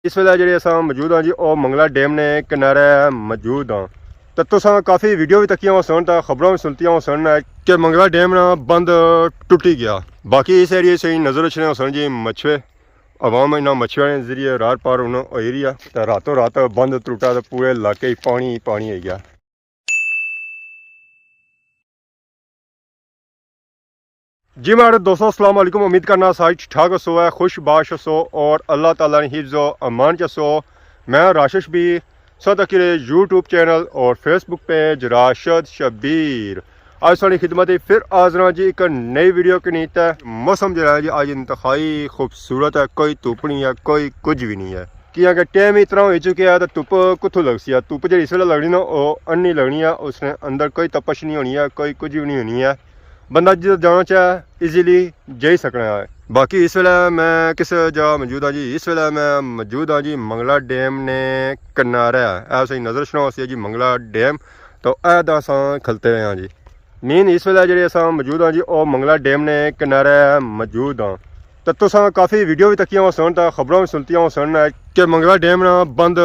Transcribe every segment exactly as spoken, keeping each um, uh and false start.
اس ویلے جیہڑے اساں موجود ہاں جی، او منگلا ڈیم نے کنارے موجود ہاں۔ تے تساں کافی ویڈیو وی تکیاں ہوسن تے خبراں وی سنتیاں ہوسن کہ منگلا ڈیم نا بند ٹٹی گیا۔ باقی اس ایریے سے نظر اچھنے ہوسن جی مچھوے، عوام انہاں مچھوے نے ذریعے رار پار ہن ہوئی رہی ہے۔ تے راتوں رات بند ٹوٹا تے پورے علاقے ہی پانی ہی پانی ہوئی گیا۔ جی میرے دوستو، السلام علیکم۔ امید کرنا سارے ٹھیک ٹھاک ہوسو، ہے خوش باش ہوسو اور اللہ تعالیٰ نے حفظ و امان چ ہوسو۔ میں راشد شبیر، سو تکی رہے یوٹیوب چینل اور فیس بک پیج راشد شبیر۔ اج ساڑی خدمت ہی پھر حاضر ہاں جی ایک نئی ویڈیو کے نیت ہے۔ موسم جو ہے جی اج انتہائی خوبصورت ہے، کوئی دھوپ نہیں ہے، کوئی کچھ بھی نہیں ہے۔ کیاں کہ ٹائم اتنا ہوئی چکیا ہے تے دھوپ کتھوں لگسی ہے؟ دھوپ جیہڑی اس ویلے لگنی نا، او انی لگنی ہے، اس نے اندر کوئی تپش نہیں ہونی ہے، کوئی کچھ بھی نہیں ہونی ہے۔ بندہ جدھر جانا چاہے ایزیلی جائی سکنا ہے۔ باقی اس ویلے میں کس جگہ موجود ہاں جی؟ اس ویلے میں موجود ہاں جی منگلا ڈیم نے کنارے۔ اے تساں نظر اچھنا ہوسی جی منگلا ڈیم، تو اے تاں اساں کھلتے رہے ہاں جی۔ مین اس ویلے جیہڑے اساں موجود ہاں جی، او منگلا ڈیم نے کنارے موجود ہاں۔ تے تساں کافی ویڈیو وی تکیاں ہوسن تے خبراں وی سنتیاں ہوسن کہ منگلا ڈیم نا بند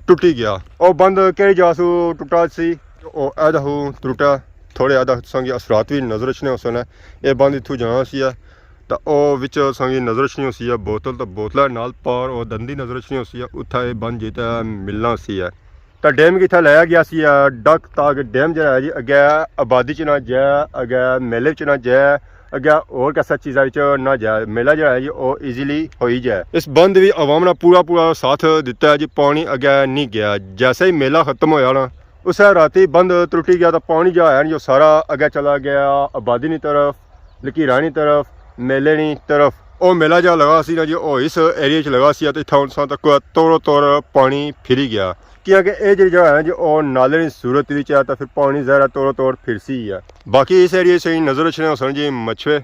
ٹٹی گیا۔ او بند کیہڑی جگہ سوں ٹٹا سی؟ او اے دہو ٹٹا، تھوڑے ادا تساں کی اثرات وی نظر اچھنے ہوسن۔ اے بند اتھوں جانا سی ہے، تے او وچ تساں کی نظر اچھنی ہوسی ہے بوتل، تے بوتل نال پار او دندی نظر اچھنی ہوسی ہے، اتھا اے بند جیتا ملنا سی ہے۔ تے ڈیم کی اتھا لایا گیا سی ہے ڈک، تاکہ ڈیم جیہڑا ہے جی اگے آبادی چ نہ جائے، اگے میلے چ نہ جائے، اگے اور کسے چیزاں وچ نہ جائے، میلہ جیہڑا ہے جی او ایزیلی ہوئی جائے۔ اس بند وی عوام نے پورا پورا ساتھ دتا ہے جی، پانی اگے نہیں گیا۔ جیسے ہی میلہ ختم ہویا نا، اسے راتی بند ترٹی گیا، تے پانی جا ہے نا جو سارا اگے چلا گیا آبادی نی طرف، لکیرانی طرف، میلے نی طرف۔ او میلہ جا لگا سی نا جی، او اس ایریے چ لگا سی، تے اتھا ہن تساں تک تورو تور پانی پھری گیا۔ کیاں کہ اے جیہڑی جگہ ہے نا جی، او نالے نی صورت وچ ہے، تے پھر پانی ظاہر ہے تورو تور پھرسی ہے۔ باقی اس ایریے سے نظر اچھنے ہوسن جی مچھوے،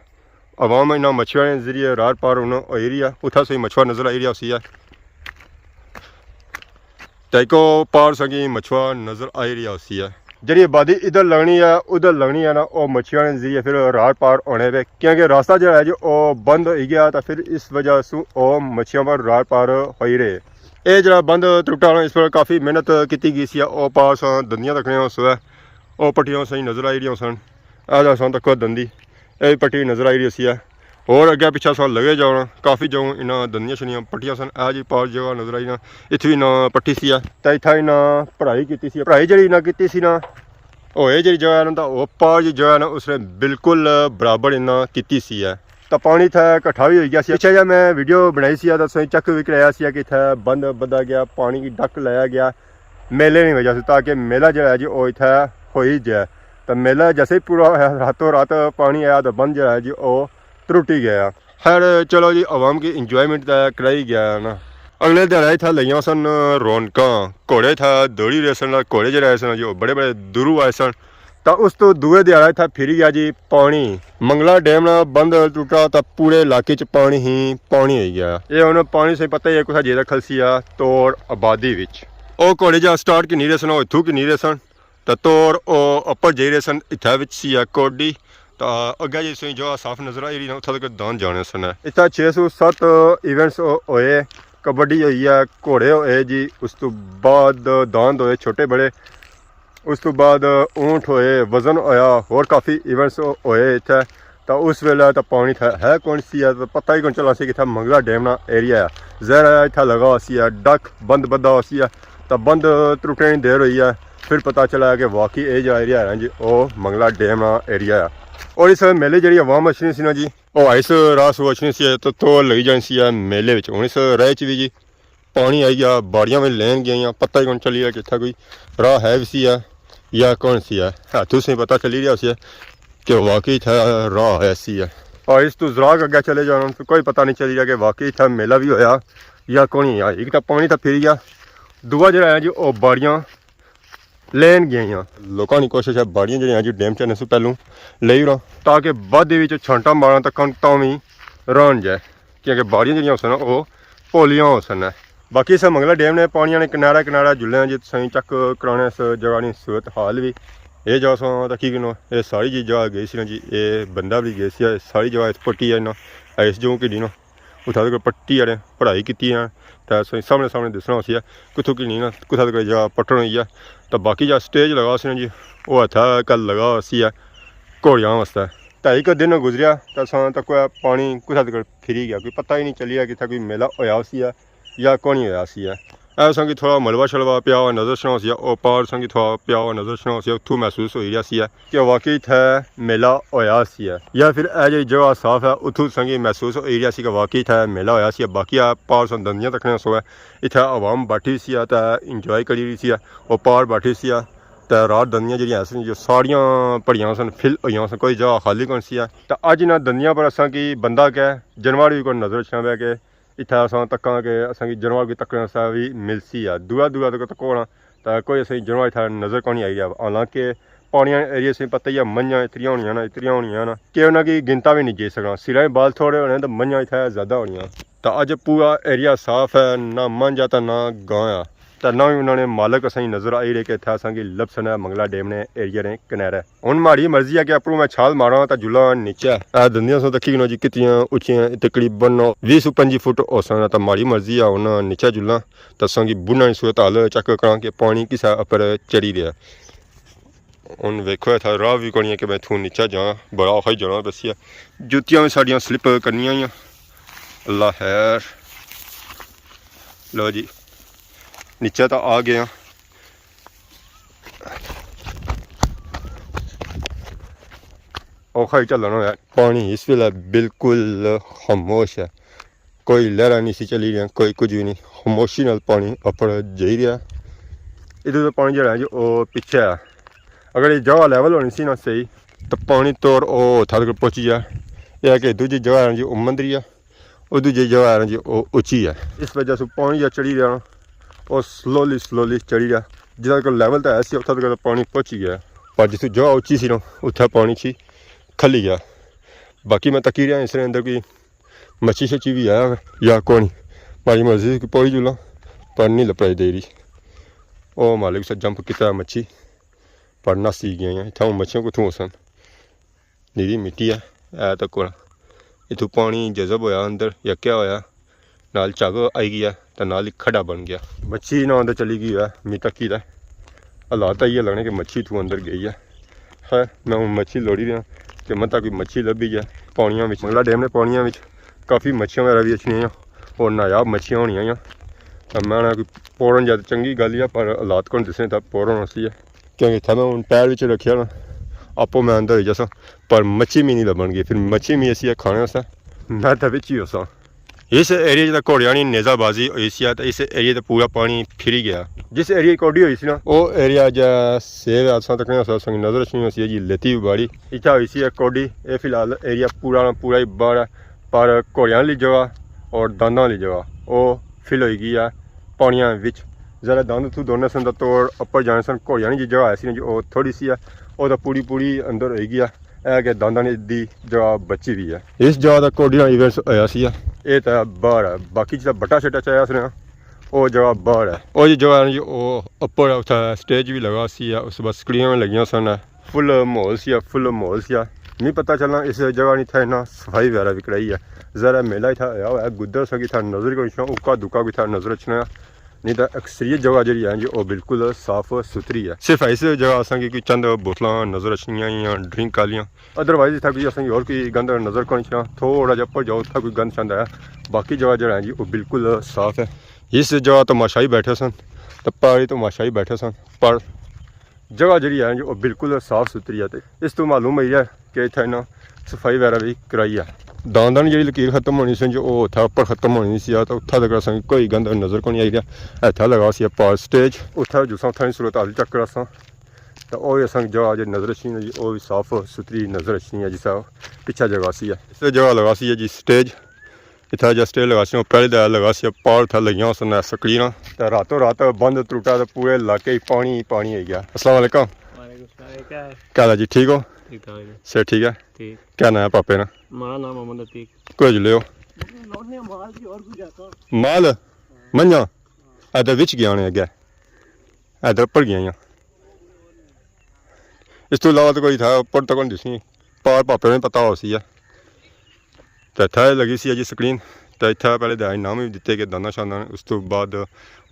عوام انہاں مچھوے نے ذریعے رار پار ہن ہوئی رہی ہے۔ اتھا سے مچھوا نظر آئی رہیا ہوسی ہے۔ تے ایک او پار سنگی مچھوا نظر آئی رہیا ہوسی ہے۔ جیہڑی آبادی ادھر لگنی ہے، ادھر لگنی ہے نا، او مچھیاں نے ذریعے پھر رار پار ہونے پے، کیونکہ راستہ جیہڑا ہے جی، او بند ہوئی گیا، تے پھر اس وجہ سوں او مچھیاں پر رار پار ہوئی رہے۔ اے جیہڑا بند ٹوٹا نا، اس پر کافی محنت کیتی گئی سی، او پار ساں دندیاں تکنے ہوسو ہے، او پٹیاں ساں نظر آئی رہیاں سن۔ اے جا ساں تکو دندی، اے وی پٹی نظر آئی رہی ہوسی ہے۔ اور اگے پچھے اساں لگے جانا، کافی جگہ انہاں دندیاں شندیاں پٹیاں سن۔ اے جی پار جگہ نظر آئی نا، اتھے وی انہاں پٹی سی ہے۔ تے اتھا انہاں پڑھائی کیتی سی، پڑھائی جیہڑی انہاں کیتی سی نا، او اے جیہڑی جگہ ہے نا، تاں او پار جی جگہ ہے نا، اس نے بالکل برابر انہاں کیتی سی ہے۔ تاں پانی اتھے کٹھا وی ہوئی گیا سی۔ پچھے جا میں ویڈیو بنائی سی، تاں تساں چیک وی کرایا سی کہ اتھے بند بدا گیا، پانی کی ڈک لایا گیا میلے نی وجہ سے، تاکہ میلہ جیہڑا ہے جی، او اتھے ہوئی جائے۔ تاں میلہ جیسے ہی پورا ہویا، راتوں رات پانی آیا، تاں بند جیہڑا ہے جی، او ترٹی گیا۔ خیر چلو جی، عوام کی انجوائمنٹ تے کرائی گیا ہے نا۔ اگلے دھیاڑے اتھا لگیاں سن رونقاں، گھوڑے اتھا دوڑی رہے سن، گھوڑے جیہڑے آئے سن جی، او بڑے بڑے دوروں آئے سن۔ تاں اس تو دوئے دھیاڑے اتھا پھری گیا جی پانی۔ منگلا ڈیم نا بند ٹوٹا تاں پورے علاقے چ پانی ہی پانی ہوئی گیا۔ اے ہن پانی سے پتہ ہی ہے کتھا جیہڑا کھلسی آ توڑ آبادی وچ۔ او گھوڑے جا سٹارٹ کی نہیں رہے سن، او اتھوں کی نہیں رہے سن۔ تے توڑ او اپر جائی رہے سن، اتھے وچ سی ہے کوڈی۔ تے اگے جی سوئی جو صاف نظر آئی رہی نا، اتھے تک داند جانے سن۔ اتھے چھ سو ست ایونٹس ہوئے، کبڈی ہوئی ہے، گھوڑے ہوئے جی، اس تو بعد داند ہوئے چھوٹے بڑے، اس تو بعد اونٹ ہوئے، وزن ہویا، اور کافی ایونٹس ہوئے اتھے۔ تاں اس ویلے تاں پانی تھا ہے کون سی ہے، تاں پتہ ہی کون چلا سی کہ اتھا منگلا ڈیم نا ایریا ہے۔ ظاہر ہے اتھا لگا سی ہے ڈک، بند بدا سی ہے، تاں بند ترٹنے نی دیر ہوئی ہے، پھر پتہ چلا کہ واقعی اے جا ایریا ہے نا جی، او منگلا ڈیم نا ایریا ہے۔ اور اس میلے جیہڑی عوام اچھنی سی نا جی، او اس راہ سو اچھنی سی ہے، تو تو لگی جانی سی ہے میلے وچ۔ ہن اس راہ چ وی جی پانی آئی گیا، باڑیاں وی لین گئیاں، پتہ ہی کون چلی رہیا کہ اتھا کوئی راہ ہے وی سی ہے یا کون سی ہے۔ ہاں، تسیں پتہ چلی رہیا سی ہے کہ واقعی اتھا راہ ہے سی ہے۔ اور اس تو ذرا اگے چلے جانا تو کوئی پتہ نہیں چلی رہیا کہ واقعی اتھا میلہ وی ہویا یا کون ہی آیا۔ ایک تاں پانی تاں پھر گیا، دووا جیہڑا ہے جی، او باڑیاں لین گئیاں۔ لوکاں نی کوشش ہے باڑیاں جیہڑیاں جی ڈیم چڑھنے سوں پہلوں لئی رہا، تاکہ بعد دے وچ چھانٹا مارن تاں کن تاں وی رہن جائے، کیونکہ باڑیاں جیہڑیاں ہوسن او پولیاں ہوسن۔ باقی اس منگلا ڈیم نے پانیاں نے کنارے کنارے جلے ہیں جی، تساں چیک کرانے اس جگہ نی صورت حال وی۔ اے جا ساں تکی کنو، اے ساری جی جگہ گئی سی نا جی، اے بندہ وی گئی سی، اے ساری جگہ اس پٹی ہے نا، اے اس جگہ کی نا، اتھا تک پٹی آڑے پڑھائی کیتی ہے، تے سامنے سامنے دسنا ہوسی ہے کتھوں کی نہیں نا، کتھا تک جا پٹن ہوئی ہے۔ تے باقی جا سٹیج لگا سی نا جی، وہ اتھا کل لگا ہوسی ہے گھوڑیاں واسطے۔ تے ایک دن گزریا تے اساں تک کوئی پانی کتھا تک پھری گیا، کوئی پتہ ہی نہیں چلیا کہ اتھا کوئی میلہ ہویا ہوسی ہے یا کونی ہویا ہوسی ہے۔ اے اساں کی تھوڑا ملبہ شلبہ پیا ہوا نظر شنا ہوسی ہے، او پار اساں کی تھوڑا پیا ہوا نظر شنا ہوسی ہے، اتھوں محسوس ہوئی رہیا سی ہے کہ واقعی اتھے میلہ ہویا سی ہے، یا پھر اے جہی جگہ صاف ہے، اتھوں اساں کی محسوس ہوئی رہیا سی کہ واقعی اتھے میلہ ہویا سی ہے۔ باقی اے پار اساں دندیاں تکنے سو ہے، اتھے عوام بیٹھی سی ہے تے انجوائے کری رہی سی ہے، او پار بیٹھی سی ہے۔ تے رات دندیاں جہڑیاں سن جو ساریاں پڑیاں سن، فل ہوئیاں سن، کوئی جگہ خالی کون سی ہے۔ تے اج انہاں دندیاں پر اساں کی بندہ کہ جانور وی کوئی نظر اچھنا پیا کہ اتھا اساں تکاں کہ اساں کی جانور کوئی تکنے سا وی ملسی ہے۔ دورا دورا تک تکو نا تے کوئی اساں کی جانور اتھا نظر کونی آئی رہیا۔ حالانکہ پہاڑیاں ایریے سے پتہ ہی ہے، منجھاں اتریاں ہونیاں نا، اتریاں ہونیاں نا کہ انہاں کی گنتا وی نہیں جائی سکنا۔ سرائیں بال تھوڑے ہونے تے منجھاں اتھا زیادہ ہونیاں۔ تے اج پورا ایریا صاف ہے، نہ منجھ آ تے نہ گاں آ۔ تے نہ ہی انہاں نے مالک اساں کی نظر آئی رہے کہ اتھا اساں کی لبسن ہے منگلا ڈیم نے ایریا نے کنارے۔ ہن ماڑی مرضی ہے کہ اپروں میں چھال ماراں تے جلاں نیچے۔ اے دندیاں سو تکی گنو جی کتنیاں اچیاں، تقریباً ویہہ سو پنجی فٹ ہوسن۔ تے ماڑی مرضی ہے ہن نیچے جلاں تے اساں کی بناں نی صورت حال چیک کراں کہ پانی کس اپر چڑھی رہیا۔ ہن ویکھو اتھا راہ وی کونی ہے کہ میں اتھوں نیچے جاں، بڑا اوکھا ہی جانا پیسی ہے۔ جتیاں وی ساڈیاں سلپ کرنیاں ہیاں۔ اللہ خیر۔ لو جی، نیچے تاں آ گئے آں۔ اوکھا ہی چلنا ہویا۔ پانی اس ویلے بالکل خاموش ہے، کوئی لہراں نہیں سی چلی رہیاں، کوئی کچھ بھی نہیں، خاموشی نال پانی اپر جائی رہیا۔ ادھر تو پانی جڑا ہے جو او پچھے ہے، اگر یہ جگہ لیول ہونی سی نا صحیح تو پانی توڑ او اتھا تک پہنچی جا۔ یہ ہے کہ دوجی جگہ ہے جو او مندری ہے، او دوجی جگہ ہے جو او اچی ہے، اس وجہ سے پانی جا چڑھی رہیا نا، او سلولی سلولی چڑھی رہیا۔ جتھا تک لیول تو ایسی اتھا تک پانی پہنچی گیا، پر جس جگہ اچی سی نا اتھا پانی چی کھلی گیا۔ باقی میں تکی رہیا اس نے اندر کوئی مچھی شچھی بھی آیا یا کونی۔ ماڑی مرضی سی کہ پوڑی جلاں، پر نہیں لپڑائی دے رہی۔ او مالک سے جمپ کیتا مچھی، پر نسی گیا۔ اتھاں ہن مچھیاں کتھوں ہوسن؟ نیری مٹی ہے، ہے تاں کوڑا۔ اتھوں پانی جذب ہویا اندر یا کیا ہویا، نال جھگ آئی گیا تے نال ہی کھڈا بن گیا۔ مچھی نہ اندر چلی گئی ہے، می تکی تے حالات ایہہ لگنے کہ مچھی اتھوں اندر گئی ہے۔ خیر، میں ہن مچھی لوڑی رہیا کہ متاں کوئی مچھی لبھی جائے۔ پانیاں وچ، منگلا ڈیم نے پانیاں وچ کافی مچھیاں وغیرہ وی اچھنیاں ہیاں اور نایاب مچھیاں ہونیاں ہیاں۔ تاں میں آخنا کوئی پورن جائے تاں چنگی گل ہی ہے، پر حالات کون دسنے تاں پورن ہوسی ہے۔ کیونکہ اتھا میں ہن پیر وچ رکھیا نا، آپو میں اندر ہوئی جاساں، پر مچھی می نہیں لبھن گئی۔ پھر مچھی می ایسی ہے کھانے واسطے، میں تاں وچ ہی ہوساں۔ اس ایریے چ تاں گھوڑیاں نی نیزہ بازی ہوئی سی، تے اس ایریے تے پورا پانی پھری گیا۔ جس ایریے کوڈی ہوئی سی نا، او ایریا جا سیو ہے، اساں تکنے اساں سنگ نظر اچھنی ہوسی ہے جی لیتی باڑی۔ اتھا ہوئی سی ہے کوڈی، اے فی الحال ایریا پورا نا پورا ہی باہر ہے، پر گھوڑیاں والی جگہ اور دانداں والی جگہ او فل ہوئی گئی ہے پانیاں وچ۔ ذرا داند اتھوں دوڑنے سن تاں توڑ اپر جانے سن، گھوڑیاں نی جی جگہ ہے سی نا جی، او تھوڑی سی ہے، او تاں پوری پوری اندر ہوئی گئی ہے۔ اے کہ دانداں نی دی جگہ بچی ہوئی ہے۔ اس جگہ دا کوڈی نا ایونٹس ہویا سی ہے۔ اے تاں باہر ہے، باقی جتھا بٹا شٹا چایا اس نے، او جگہ باہر ہے۔ او جی جگہ ہے نا جی، او اپر اتھا سٹیج بھی لگا سی ہے، اس بعد سکریناں بھی لگیاں سن۔ فل ماحول سی ہے، فل ماحول سی ہے۔ نہیں پتہ چلنا اس جگہ نی تھا انہاں صفائی وغیرہ بھی کرائی ہے۔ ذرا میلہ اتھا ہویا ہوا ہے، گدر سا کی تھا نظر کوئی اچھنا، اکا دکا کی تھا نظر اچھنا۔ نہیں تاں اکثریت جگہ جڑی ہے جی، او بالکل صاف ستھری ہے۔ صرف اس جگہ اساں کی کوئی چند بوتلاں نظر اچھنیاں یا ڈرنک آلیاں۔ ادروائز اتھا کوئی اساں کی اور کوئی گند نظر کونی اچھنا۔ تھوڑا جہا اپر جاؤ، اتھا کوئی گند شند ہے۔ باقی جگہ جڑا ہے جی، او بالکل صاف ہے۔ اس جگہ تماشائی بیٹھے سن، تے پہاڑی تماشائی بیٹھے سن، پر جگہ جڑی ہے جی، او بالکل صاف ستھری ہے۔ تے اس تو معلوم ہوئی ہے کہ اتھا انہاں صفائی وغیرہ بھی کرائی ہے۔ دانداں نی جڑی لکیر ختم ہونی سی جو او اتھا اپر ختم ہونی سی، تے اتھا تک اساں کی کوئی گند نظر کونی آئی رہیا۔ اتھا لگا سی پار سٹیج، اتھا جلساں، اتھا نی صورت حال چیک کراساں۔ تے او وی اساں کی جگہ جڑی نظر اچھنی ہے جی، او وی صاف ستھری نظر اچھنی ہے جی صاحب۔ پچھے جگہ سی ہے، اس جگہ لگا سی ہے جی سٹیج۔ اتھا جا سٹیج لگا سی، پہلے تے لگا سی، پار اتھا لگیاں سن سکریناں۔ تے راتوں رات بند ترٹا تے پورے علاقے ہی پانی ہی پانی ہوئی گیا۔ السلام علیکم۔ وعلیکم السلام، کیا ہے؟ کیا حال ہے جی، ٹھیک ہو؟ ٹھیک ٹھاک ہے۔ صحت ٹھیک ہے؟ ٹھیک۔ کیا ناں ہے پاپے نا؟ ماڑا ناں محمد عتیق۔ کچھ لیو۔ مال؟ منجا؟ ادھر وچ گیا ہونے اگے۔ ادھر اپر گیا یا؟ اس تو علاوہ تو کوئی تھا اپر تک نہیں دسی۔ پار پاپے نے پتہ ہو سی ہے۔ تے اتھا لگی سی جی سکرین، تے اتھا پہلے دہائی نام وی دتے کہ دانا شانا، اس تو بعد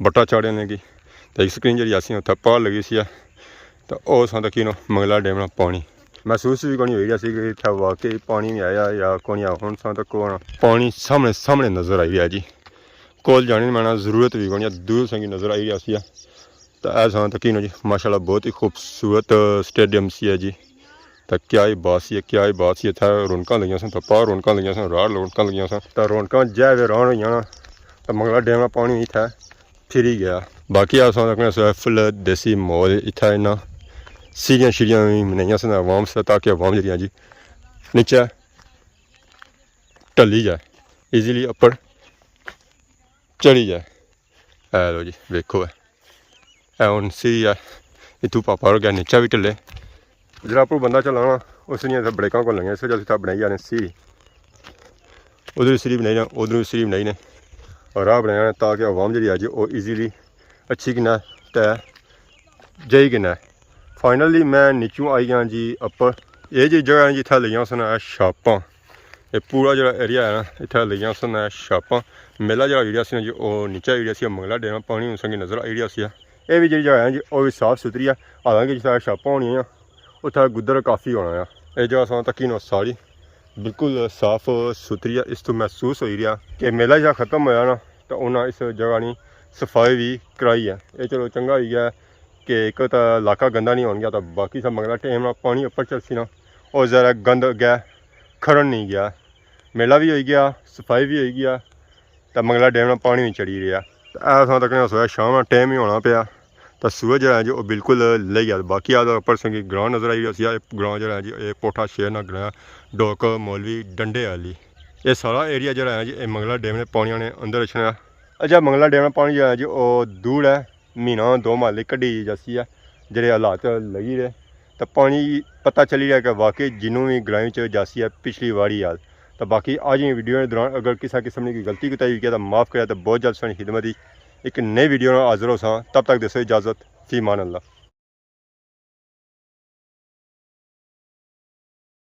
بٹا چاڑھے نے کی۔ تے ایک سکرین جیہڑی آسی اتھا پار لگی سی ہے۔ تے او ساں تکی نو منگلا ڈیم نا پانی محسوس وی کونی ہوئی رہیا سی کہ اتھا واقعی پانی وی آیا یا کونی آیا۔ ہن ساں تک او پانی سامنے سامنے نظر آئی رہیا جی۔ کول جانے نی میں نا ضرورت وی کونی، دور سنگی نظر آئی رہیا سی۔ تے اے ساں تکی نو جی، ماشاءاللہ بہت ہی خوبصورت سٹیڈیم سی ہے جی۔ تے کیا ہی بات سی، کیا ہی بات سی۔ اتھا رونقاں لگیاں سن، تے پار رونقاں لگیاں سن، راڑ رونقاں لگیاں سن۔ تے رونقاں جے ویران ہوئیاں نا، تے منگلا ڈیم نا پانی اتھا پھری گیا۔ باقی اساں تکنے سو فل دیسی ماحول اتھا انہاں سیڑھیاں شیڑھیاں وی بنائیاں سن عوام سے، تاکہ عوام جیہڑی ہے جی نیچے ٹلی جائے، ایزیلی اپر چڑھی جائے۔ اے لو جی، ویکھو اے۔ اے ہن سیڑھی اے، اتھوں پاپا ہور گیا نیچا وی ٹلے۔ جیہڑا اپروں بندہ چلانا، اس نے اتھا بریکاں کول لگیاں، اس وجہ سے اتھا بنائی جانے سیڑھی۔ ادھر سیڑھی بنائی نے، ادھر سیڑھی بنائی نے، اور راہ بنایا نے تاکہ عوام جیہڑی ہے جی، او ایزیلی اچھی کنا تے جائی کنا۔ فائنلی میں نیچوں آئی گیا جی اپر۔ اے جی جگہ ہے جی، اتھا لگیاں سن اے شاپاں۔ اے پورا جیہڑا ایریا ہے نا، اتھا لگیاں سن اے شاپاں۔ میلہ جیہڑا ایریا سی نا جی، او نیچا ایریا سی، منگلا ڈیم نا پانی ہن سنگی نظر آئی رہیا سی۔ اے وی جیہڑی جگہ ہے جی، او وی صاف ستھری ہے، حالانکہ جتھا شاپاں ہونیاں، اتھا گدر کافی ہونا ہے۔ اے جگہ ساں تکی نو ساری بالکل صاف ستھری ہے، اس تو محسوس ہوئی رہیا کہ میلہ جیہڑا ختم ہویا نا، تاں انہاں اس جگہ نی صفائی وی کرائی ہے۔ اے چلو چنگا ہوئی گیا کہ ایک تاں علاقہ گندا نہیں ہون گیا، تاں باقی سب منگلا ڈیم نا پانی اپر چڑھسی نا، او ذرا گند اگے کھڑن نہیں گیا۔ میلہ وی ہوئی گیا، صفائی وی ہوئی گیا، تے منگلا ڈیم نا پانی وی چڑھی رہیا۔ تے اے اساں تکنے سویا شام نا ٹائم ہی ہونا پیا، تے سورج جیہڑا ہے جی، او بالکل لہی گیا۔ باقی آ اپر سنگی گراں نظر آئی رہیا سی، اے گراں جیہڑا ہے جی، اے پوٹھا شہر نا گراں، ڈوک مولوی ڈنڈے آلی۔ اے سارا ایریا جیہڑا ہے جی، اے منگلا ڈیم نے پانی نے اندر اچھنا۔ اجا منگلا ڈیم نا پانی جیہڑا ہے جی، او دور ہے، مہینہ دو مہینے کڈی جاسی ہے، جیہڑے حالات لگی رہے۔ تے پانی پتہ چلی رہیا کہ واقعی جنوں وی گرائیں وچ جاسی ہے پچھلی واری حال۔ تے باقی اج دی ویڈیو نے دوران اگر کسا قسم نی کوئی غلطی کوتاہی ہوئی گیا تاں معاف کریا، تے بہت جلد ساں خدمت دی ایک نئی ویڈیو نال حاضر ہوساں۔ تب تک دیسو اجازت، فی امان اللہ۔